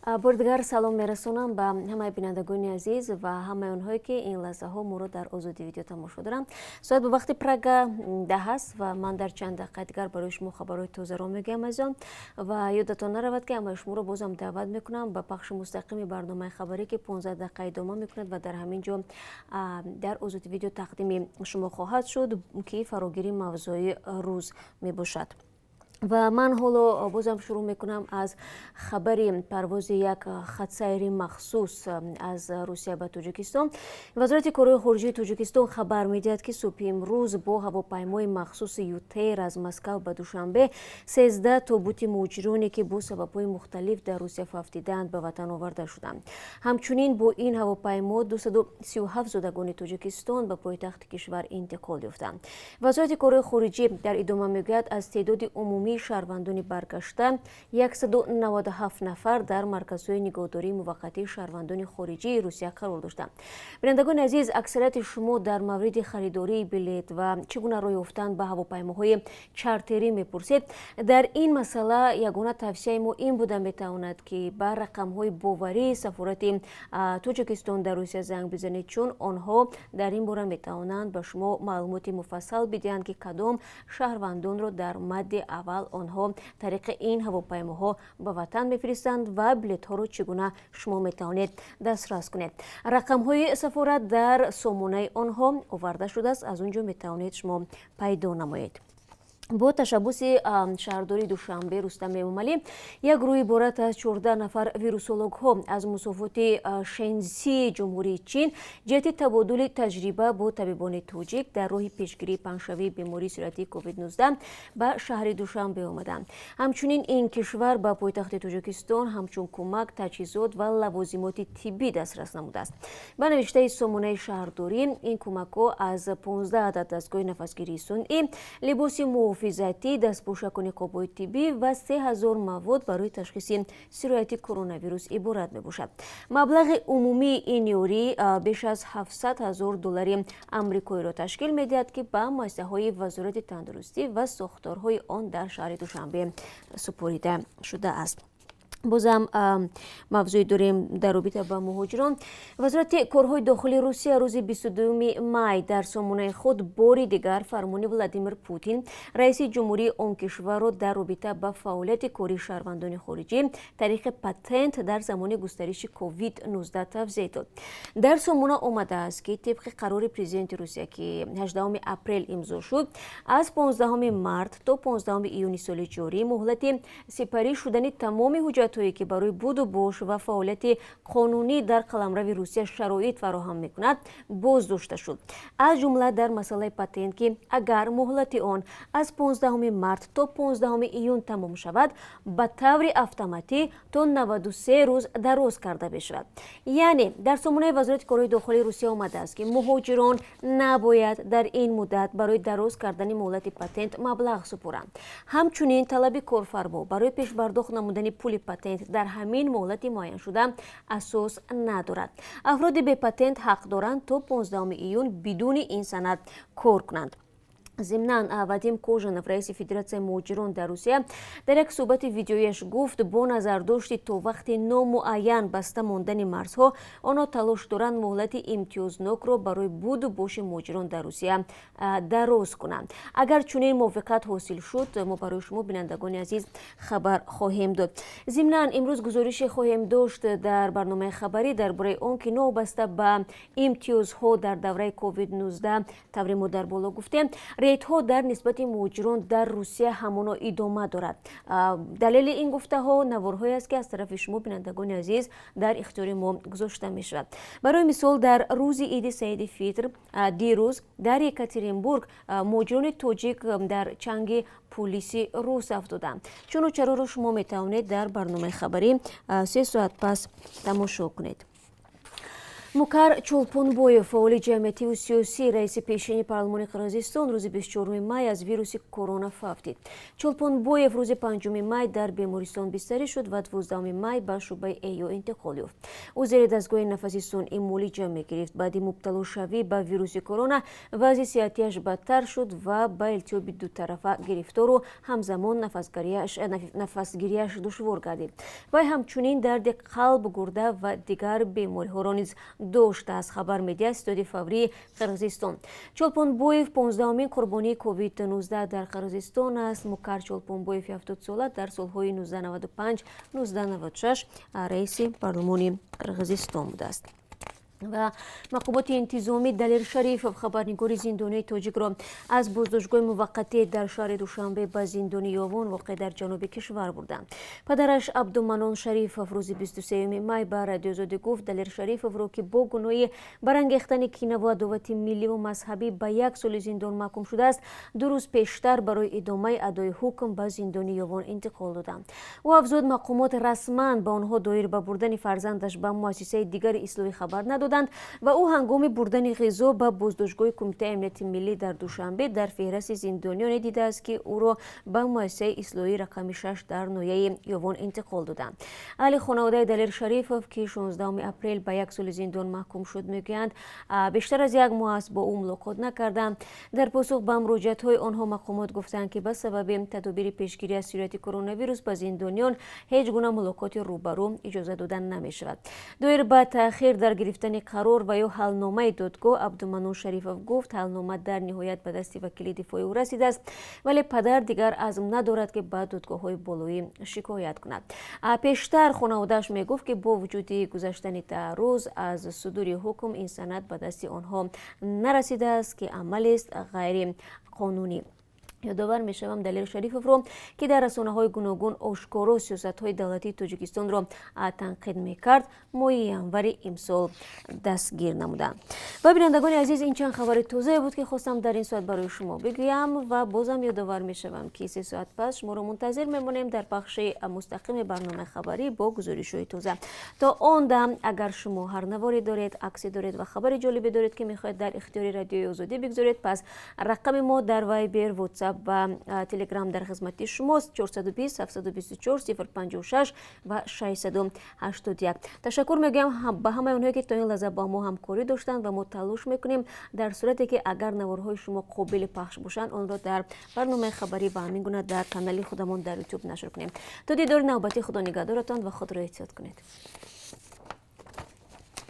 Бори дигар салом мерасонам ба ҳамаи бинандагони азиз ва ҳамаи онҳое, ки ин лаҳзаҳо моро дар Озодӣ Видео тамошо доранд. Соат ба вақти Прага 10 аст ва ман дар чанд дақиқаи дигар барои шумо хабарҳои тозаро мегӯям, азизон. Ва ёдатон наравад, ки ҳамаи шуморо бозам даъват мекунам ба пахши мустақими барномаи хабарӣ, ки 15 дақиқа идома мекунад ва дар ҳамин ҷо дар Озодӣ Видео тақдими шумо хоҳад шуд, ки фарогири мавзӯи рӯз мебошад. Ва ман ҳоло бозам шурӯъ мекунам аз хабари парвози як хатсайри махсус аз Русия ба Тоҷикистон. Вазорати корҳои хориҷии Тоҷикистон хабар медиҳад, ки субҳи имрӯз бо ҳавопаймои махсуси ЮТэйр аз Москав ба Душанбе 13 тобути муҳоҷироне, ки бо сабабҳои мухталиф дар Русия фавтидаанд, ба ватан оварда шуданд. Ҳамчунин бо ин ҳавопаймо 237 зодагони Тоҷикистон ба пойтахти кишвар интиқол ёфтанд. Вазорати корҳои хориҷӣ дар идома мегӯяд, аз теъдоди умумии шаҳрвандони баргашта 197 нафар дар марказҳои нигоҳдории муваққатии шаҳрвандони хориҷии Русия қарор доштанд. Бинандагони азиз, аксарияти шумо дар мавриди харидории билет ва чӣ гуна роҳ ёфтан ба ҳавопаймоҳои чартерӣ мепурсед. Дар ин масъала ягона тавсияи мо ин буда метавонад, ки ба рақамҳои боварии сафорати Тоҷикистон дар Русия занг бизанед, чун онҳо дар ин бора метавонанд ба шумо маълумоти муфассал бидиҳанд, ки кадом шаҳрвандонро дар мадди аввал онҳо тариқи ин ҳавопаймоҳо ба ватан мефиристанд ва билетҳоро чӣ гуна шумо метавонед дастрас кунед. Рақамҳои сафорат дар сомонаи онҳо оварда шудааст, аз он ҷо метавонед шумо пайдо намоед. Бо ташаббуси шаҳрдори Душанбе Рустам Эмомалӣ як гурӯҳ иборат аз 14 нафар вирусологҳо аз мусофоти Шенсии Ҷумҳурии Чин ҷиҳати табодули таҷриба бо табибони тоҷик дар роҳи пешгирии паҳншавии бемории сироятии COVID-19 ба шаҳри Душанбе омаданд. Ҳамчунин ин кишвар ба пойтахти Тоҷикистон ҳамчун кӯмак таҷҳизот ва лавозимоти тиббӣ дастрас намудааст. Ба навиштаи сомонаи шаҳрдорӣ, ин кӯмакҳо аз 15 адад дастгоҳи нафасгирии сунъӣ, либоси муҳофизатӣ, дастпӯшаку ниқобҳои тиббӣ ва 3000 мавод барои ташхиси сирояти коронавирус иборат мебошад. Маблағи умумии ин ёрӣ беш аз 700 ҳазор доллари амрикоиро ташкил медиҳад, ки ба муассисаҳои Вазорати тандурустӣ ва сохторҳои он дар шаҳри Душанбе супорида шудааст. Бозам мавзӯе дорем дар робита ба муҳоҷирон. Вазорати корҳои дохилии Русия рӯзи 22 май дар сомонаи худ бори дигар фармони Владимир Путин, раиси ҷумҳурии он кишварро, дар робита ба фаъолияти кории шаҳрвандони хориҷӣ тариқи патент дар замони густариши COVID-19 тавзеҳ дод. Дар сомона омадааст, ки тибқи қарори президенти Русия, ки 18 апрел имзо шуд, аз 15 март то 15 июни соли ҷорӣ муҳлати сипарӣ шудани тамоми ҳуҷҷатҳое, ки барои буду бош ва фаъолияти қонунӣ дар қаламрави Русия шароит фароҳам мекунад, боздошта шуд, аз ҷумла дар масъалаи патент, ки агар муҳлати он аз 15 март то 15 июн тамом шавад, ба таври автоматӣ то 93 рӯз дароз карда мешавад. Яъне дар сомонаи Вазорати корҳои дохилии Русия омадааст, ки муҳоҷирон набояд дар ин муддат барои дароз кардани муҳлати патент маблағ супоранд. Ҳамчунин талаби корфармо барои пешпардохт намудани пули патент дар ҳамин муҳлати муайяншуда асос надорад. Афроди бепатент ҳақ доранд то 15 июн бидуни ин санад кор кунанд. Зимнан, Вадим Кожанов, раиси Федератсияи муҳоҷирон дар Русия, дар як суҳбати видеояш гуфт, бо назардошти то вақти номуайян баста мондани марзҳо, онҳо талош доранд муҳлати имтиёзнокро барои буду боши муҳоҷирон дар Русия дароз кунанд. Агар чунин мувофиқат ҳосил шуд, мо барои шумо, бинандагони азиз, хабар хоҳем дод. Зимнан, имрӯз гузорише хоҳем дошт дар барномаи хабарӣ дар бораи он, ки новобаста ба имтиёзҳо дар давраи COVID-19, тавре мо дар боло гуфтем, рейдҳо дар нисбати муҳоҷирон дар Русия ҳамоно идома дорад. Далели ин гуфтаҳо наворҳое аст, ки аз тарафи шумо, бинандагони азиз, дар ихтиёри мо гузошта мешавад. Барои мисол, дар рӯзи иди Саиди Фитр дирӯз дар Екатеринбург муҳоҷирони тоҷик дар чанги пулиси рус афтоданд. Чуну чароро шумо метавонед дар барномаи хабарӣ 3 соат пас тамошо кунед. Мукар Чолпонбоев, фаъоли ҷамъиятиву сиёсӣ, раиси пешини парлумони Қирғизистон, рӯзи 24 май аз вируси корона фавтид. Чолпонбоев рӯзи 5 май дар бемористон бистарӣ шуд ва 12 май ба шӯъбаи эҳё интиқол ёфт. Ӯ зери дастгоҳи нафаси сунъӣ муолиҷа мегирифт. Баъди мубталошавӣ ба вируси корона вазъи сиҳатиаш бадтар шуд ва ба илтиҳоби дутарафа гирифтору ҳамзамон нафасгирияш душвор гардид. Вай ҳамчунин дарди қалб, гурда ва дигар бемориҳоро низ доштааст, хабар медиҳад Ситоди фаврии Қирғизистон. Чолпонбоев 15-умин қурбонии ковид-19 дар Қирғизистон аст. Мукар Чолпонбоев 70сола дар солҳои 1995-1996 раиси парлумони Қирғизистон будааст. Ва мақомоти интизомӣ Далер Шарифов, хабарнигори зиндонии тоҷикро, аз боздоштгоҳи муваққатӣ дар шаҳри Душанбе ба зиндони Ёвон, воқеъ дар ҷануби кишвар, бурданд. Падараш Абдуманон Шарифов рӯзи 23 май ба Радиозодӣ гуфт, Далер Шарифовро, ки бо гуноҳи барангехтани кинаву адовати милливу мазҳабӣ ба як соли зиндон маҳкум шудааст, 2 рӯз пештар барои идомаи адои ҳукм ба зиндони Ёвон интиқол доданд. Ӯ афзуд, мақомот расман ба онҳо доир ба бурдани фарзандаш ба муассисаи дигари ислоҳӣ хабар надод ва ӯ ҳангоми бурдани ғизо ба боздоштгоҳи Кумитаи амнияти миллӣ дар Душанбе дар феҳрасти зиндониёне дидааст, ки ӯро ба муассисаи ислоҳии рақами 6 дар ноҳияи Ёвон интиқол доданд. Аҳли хонаводаи Далер Шарифов, ки 16 апрел ба як соли зиндон маҳкум шуд, мегӯянд, бештар аз як моҳ аст бо ӯ мулоқот накарданд. Дар посух ба муроҷиатҳои онҳо мақомот гуфтанд, ки ба сабаби тадобири пешгирӣ аз сирояти коронавирус ба зиндониён ҳеҷ гуна мулоқоти рӯбарӯ иҷоза дода намешавад. Доир ба таъхир дар гирифтани қарор ва ё ҳалномаи додгоҳ Абдуманон Шарифов гуфт, ҳалнома дар ниҳоят ба дасти вакили дифои ӯ расидааст, вале падар дигар азм надорад, ки ба додгоҳҳои болоӣ шикоят кунад. Пештар хонаводааш мегуфт, ки бо вуҷуди гузаштани 10 рӯз аз судури ҳукм ин санад ба дасти онҳо нарасидааст, ки амалест ғайриқонунӣ. Ёдовар мешавам, Далер Шарифовро, ки дар расонаҳои гуногун ошкоро сиёсатҳои давлатии Тоҷикистонро танқид мекард, моҳи январи имсол дастгир намуданд. Ва бинандагони азиз, ин чанд хабари тозае буд, ки хостам дар ин соат барои шумо бигӯям, ва бозам ёдовар мешавам, ки 3 соат пас шуморо мунтазир мемонем дар пахши мустақими барномаи хабарӣ бо гузоришҳои тоза. То он дам агар шумо ҳар наворе доред, аксе доред ва хабари ҷолибе доред, ки мехоҳед дар ихтиёри Радиои Озодӣ бигзоред, пас рақами мо дар Вайбер, Ватсап ва Телеграм дар хизмати шумост: 420 724 056 ва 681. Ташаккур мегӯям ба ҳамаи онҳое, ки то ин лаҳза бо мо ҳамкорӣ доштанд, ва мо талош мекунем дар сурате ки агар наворҳои шумо қобили пахш бошанд, онро дар барномаи хабарӣ ва ҳамин гуна дар канали худамон дар Ютуб нашр кунем. То дидори навбатӣ, Худо нигаҳдоратон ва худро эҳтиёт кунед.